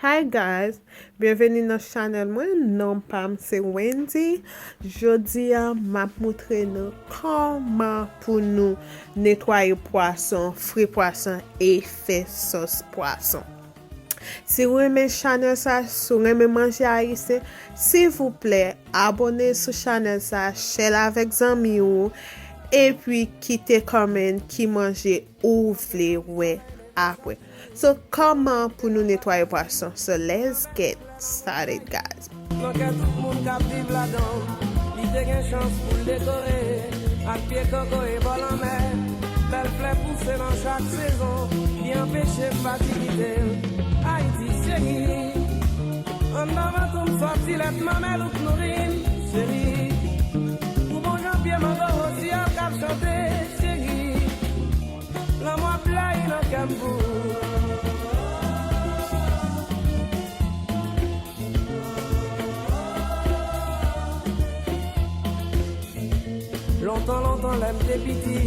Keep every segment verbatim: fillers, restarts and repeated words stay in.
Hi guys, byenveni nan chanèl mwen. Non pa m se Wendy. Jodi a, m ap moutre nou kòman pou nou netwaye pwason, fri pwason e fè sòs pwason. Si w renmen chanèl sa, si w renmen manje ayisyen, silvouplè, abòne sou chanèl sa, share l avèk zanmi w, epi kite kòmantè ki manje ou vle wè apre. So, kòman pou nou netwaye pwason? So, let's get started, guys. Nan kè tout moun k ap viv ladan, li te gen chans pou l dekore ak pye kokoye bò lanmè. Bèl flè pouse nan chak sezon, li anpeche fatig kite l. Ayiti, cheri, anndan vant ou m sòti lèt manmèl ou k nouri m, cheri. Pou bon jan pye mango rosiyòl k ap chante, cheri. Lanmou ap blayi nan kè m pou ou. Lontan, lontan, lè m te piti,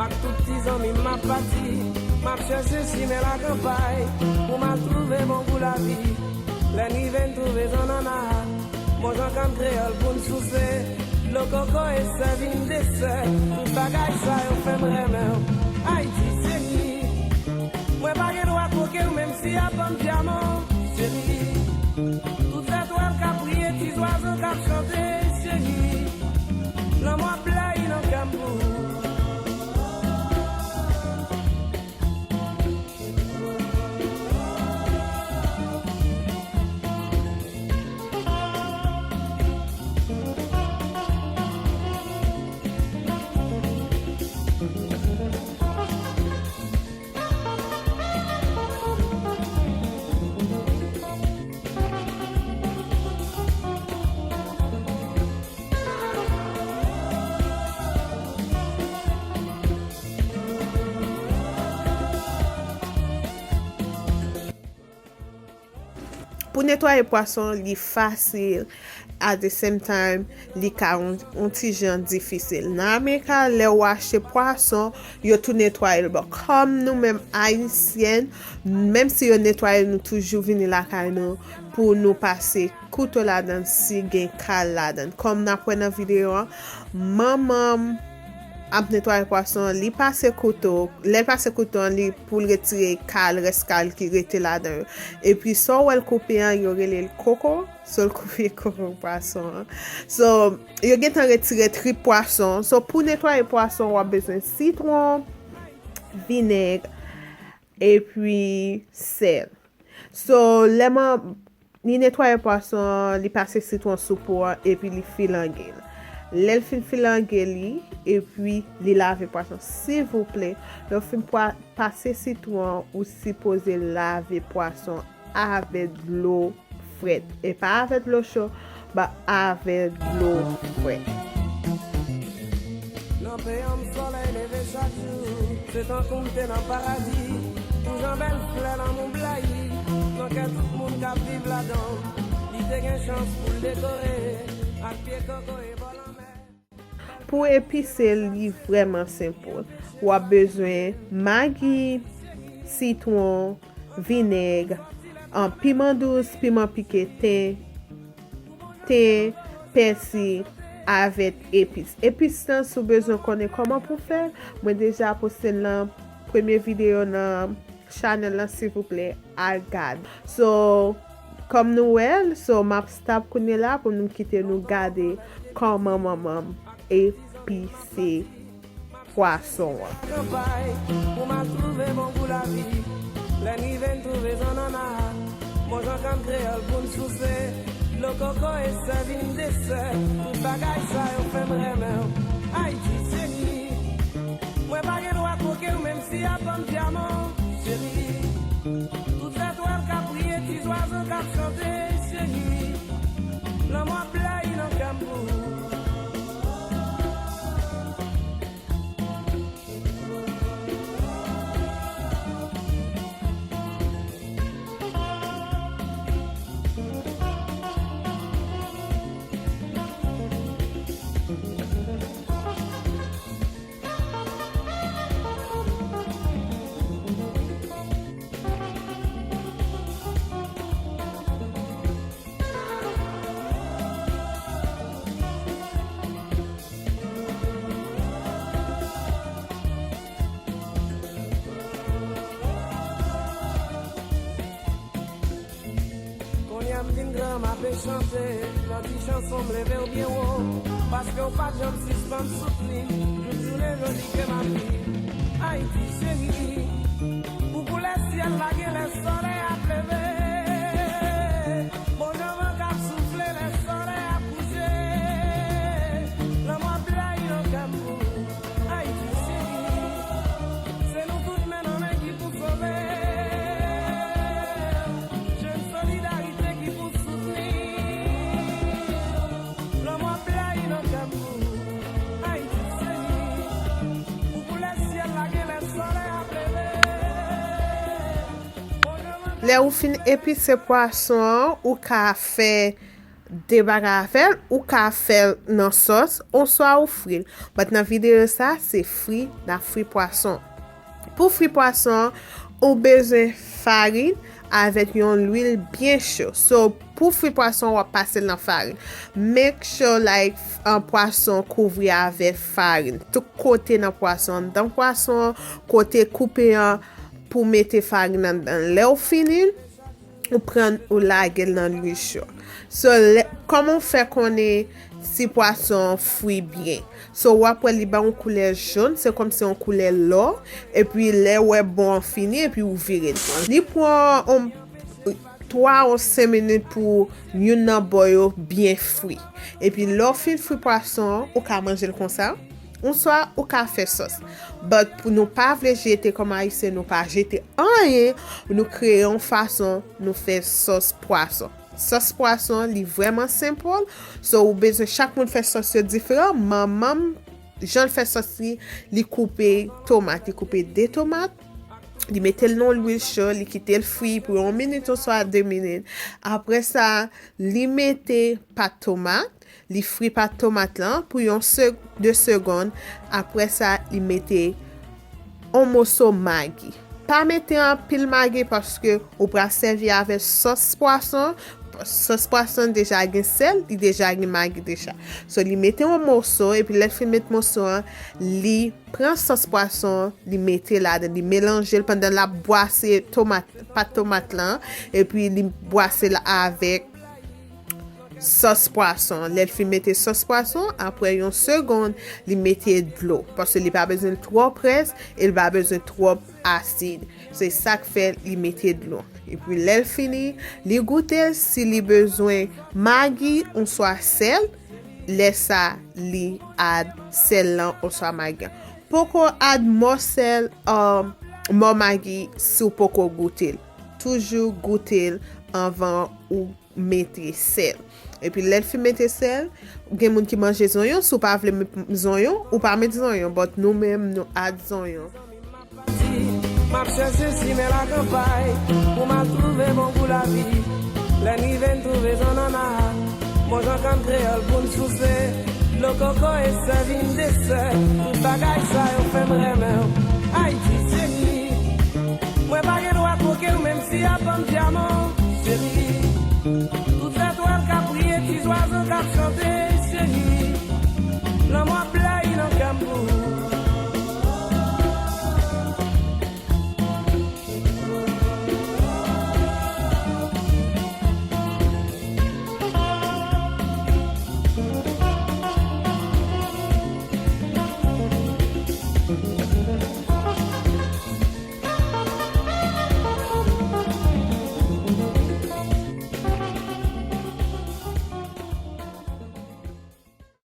ak tout ti zanmi m ap pati, m ap chèche chimen lakanpay pou m al twouve bon gou lavi. Lè n rive, n twouve zannanna, bon jan kann kreyòl pou n souse. Dlo koko e sèvi n desè, tout bagay sa yo fè m renmen w. Ayiti, cheri, mwen pa gen dwa twoke w, menm si y ap ban m dyaman, cheri. Tout zètwal k ap briye, ti zwazo k ap chante, cheri. Lanmou ap blayi nan kè m pou ou. Pou netwaye pwason, li fasil, at the same time, li ka yon, yon ti jan difisil. Nan Amerika, lè w achte pwason, yo tou netwaye l. Bon, kòm nou menm Ayisyen, menm si yo netwaye l, nou toujou vini lakay nou pou nou pase kouto ladan l si gen kal ladan l. Kòm n ap wè nan videyo an, manman m ap netwaye pwason, li pase kouto, lè l pase kouto an, li pou l retire kal, rès kal ki rete ladan yo. Epi sa w wè l koupe an, yo rele l koko, so l koupe koko pwason an. So, yo gentan retire trip pwason. So, pou netwaye pwason, w ap bezwen sitwon, vinèg, epi sèl. So, lè m, li netwaye pwason an, li pase sitwon sou po an, epi li filange l. Lè l fin filange li, epi li lave pwason. Silvouplè, lè w fin pwa-, pase sitwon an, ou sipoze lave pwason avèk dlo frèt. E pa avèk dlo cho, ba avèk dlo frèt. Nan peyi an m, sòlèy leve chak jou, se tankou m te nan paradi. Pou jan bèl flè lanmou blayi nan kè tout moun k ap viv ladan, li te gen chans pou l dekore ak pye koko e bò lanmè. Pou epise l, li vrèman senp. W ap bezwen magi, sitwon, vinèg, an, piman dous, piman pike, ten, ten, pèsi, avèk epis. Epis lan, si w bezwen konnen kòman pou fè l, mwen deja poste l nan premye videyo nan chanèl lan, silvouplè, al gade. So, kòm nou wè l, so, m ap stop kounye la pou nou kite nou gade kòman manman m epise pwason an. Kanpay pou m al twouve bon gou lavi. Lè n rive, n twouve zannanna, bon jan kann kreyòl pou n souse. Dlo koko e sèvi n desè, tout bagay sa yo fè m renmen w. Ayiti, cheri, mwen pa gen dwa twoke w, menm si y ap ban m dyaman, cheri. Tout zètwal k ap briye, ti zwazo k ap chante, cheri. Lanmou ap blayi nan kè m pou ou. M vin gran, m ape chante, nan ti chanson m leve w byen wo, paske w pa t janm sispann soutni m, jouk jounen jodi ke m ap viv. Ayiti cheri, pou koulè syèl la gen lè sòlèy ap leve, bon jan van k ap soufle lè sòlèy ap kouche, lanmou ap blayi nan kè m pou ou. Ayiti cheri, se nou tout men nan men ki pou sove. Jèn solidarite ki pou soutni. Lanmou ap blayi nan kè m pou ou. Ayiti cheri, pou koulè syèl la gen lè sòlèy ap leve. Lè ou fin epise pwason an, ou ka fè de bagay avè l, ou ka fè l nan sòs, oswa ou fri l. But nan videyo sa, se fri, n ap fri pwason. Pou fri pwason an, ou bezwen farin avèk yon lwil byen cho. So, pou fri pwason an, w ap pase l nan farin. Make sure, like, an pwason kouvri avèk farin. Tout kote nan pwason, anndan pwason an, kote koupe an, pou mete farin anndan. Lè w fini, ou pran, ou lage l nan lwil cho. So, lè, kòman w fè konnen si pwason an fri byen? So, w ap wè li ba yon koulè jòn, se kòmsi yon koulè lò, epi lè w wè bò an fini, epi ou vire l. Li pran yon twa ou senk minit pou youn nan bò yo byen fri. Epi lè w fin fri pwason an, ou ka manje l konsa. Oswa ou ka fè sòs. But pou nou pa vle jete kòm Ayisyen, nou pa jete anyen, nou kreye yon fason nou fè sòs pwason. Sòs pwason, li vrèman senp. So, ou bezwen chak moun fè sòs yo diferan. Manman m, jan l fè sòs li, li koupe tomat, li koupe de tomat, li mete l nan lwil cho, li kite l fri pou yon minit oswa de minit. Apre sa, li mete pat tomat, li fri pat tomat lan pou yon se-, de segonn. Apre sa, li mete yon moso magi. Pa mete anpil magi paske ou pral sèvi avèk sòs pwason. Sòs pwason deja gen sèl, li deja gen magi deja. So, li mete yon moso, epi lè l fin met moso an, li pran sòs pwason, li mete ladan, li melanje l pandan l ap bwase tomat, pat tomat lan, epi li bwase l avèk sòs pwason. Lè l fin mete sòs pwason, apre yon segonn, li mete dlo, paske li pa bezwen twò près e li pa bezwen twò asid. Se sa k fè li mete dlo. Epi lè l fini, li goute l si li bezwen magi oswa sèl. Lè sa, li add sèl lan oswa magi an. Poko add mò sèl, um, mò magi si w poko goute l. Toujou goute l anvan ou mete sèl. Epi lè l fin mete sèl, gen moun ki manje zonyon, si w pa vle met zonyon, ou pa met zonyon, but nou menm, nou add zonyon. M ap chèche chimen lakanpay pou m al twouve bon gou lavi. Lè n rive, n twouve zannanna, bon jan kann kreyòl pou n souse. Dlo koko e sèvi n desè. Tout bagay sa yo fè m renmen w. Ayiti cheri, mwen pa gen dwa twoke w menm si y ap ban m dyaman, cheri. Tout zètwal k ap briye, ti zwazo k ap